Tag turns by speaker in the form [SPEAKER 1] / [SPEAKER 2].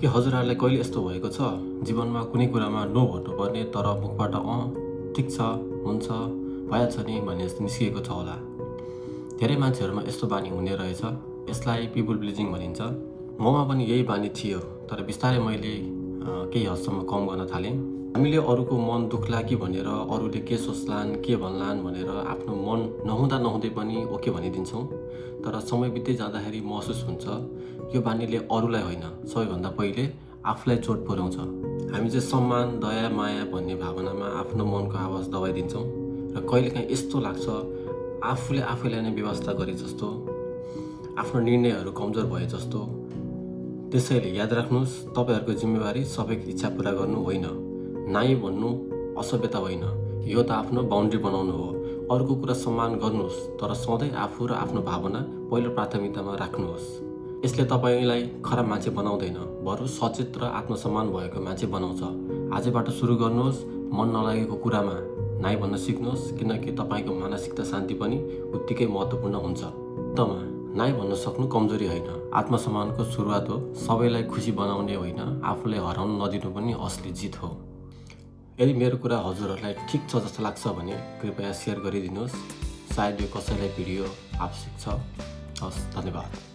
[SPEAKER 1] के हजुरहरूलाई कहिले यस्तो भएको छ जीवनमा कुनै कुरामा नो भन्नुपर्ने तर मुखबाट ठिक छ हुन्छ भइहाल्छ नि भन्ने जस्तो निस्किएको छ होला। धेरै मान्छेहरूमा यस्तो बानी हुने रहेछ। यसलाई पिपल प्लिजिङ भनिन्छ। ममा पनि यही बानी थियो, तर बिस्तारै मैले केही हदसम्म कम गर्न थालेँ। हामीले अरूको मन दुख्ला कि भनेर अरूले के सोच्लान् के भन्लान् भनेर आफ्नो मन नहुँदै पनि ओके भनिदिन्छौँ। तर समय बित्दै जाँदाखेरि महसुस हुन्छ यो बानीले अरूलाई होइन, सबैभन्दा पहिले आफूलाई चोट पुर्याउँछ। हामी चाहिँ सम्मान दया माया भन्ने भावनामा आफ्नो मनको आवाज दबाइदिन्छौँ र कहिलेकाहीँ यस्तो लाग्छ आफूले आफैलाई नै व्यवस्था गरे जस्तो, आफ्नो निर्णयहरू कमजोर भए जस्तो। त्यसैले याद राख्नुहोस्, तपाईँहरूको जिम्मेवारी सबैको इच्छा पुरा गर्नु होइन, नाइ भन्नु असभ्यता होइन, यो त आफ्नो बााउन्ड्री बनाउनु हो। अरूको कुरा सम्मान गर्नुहोस्, तर सधैँ आफू र आफ्नो भावना पहिलो प्राथमिकतामा राख्नुहोस्। यसले तपाईँलाई खराब मान्छे बनाउँदैन, बरु सचेत र आत्मसम्मान भएको मान्छे बनाउँछ। आजबाट सुरु गर्नुहोस्, मन नलागेको कुरामा नाइ भन्न सिक्नुहोस्, किनकि तपाईँको मानसिकता शान्ति पनि उत्तिकै महत्त्वपूर्ण हुन्छ। तमा नाइ भन्न सक्नु कमजोरी होइन, आत्मसम्मानको सुरुवात हो। सबैलाई खुसी बनाउने होइन, आफूलाई हराउन नदिनु पनि असली जित हो। यदि मेरो कुरा हजुरहरूलाई ठिक छ जस्तो लाग्छ भने कृपया सेयर गरिदिनुहोस्। सायद यो कसैलाई भिडियो आवश्यक छ। हस्, धन्यवाद।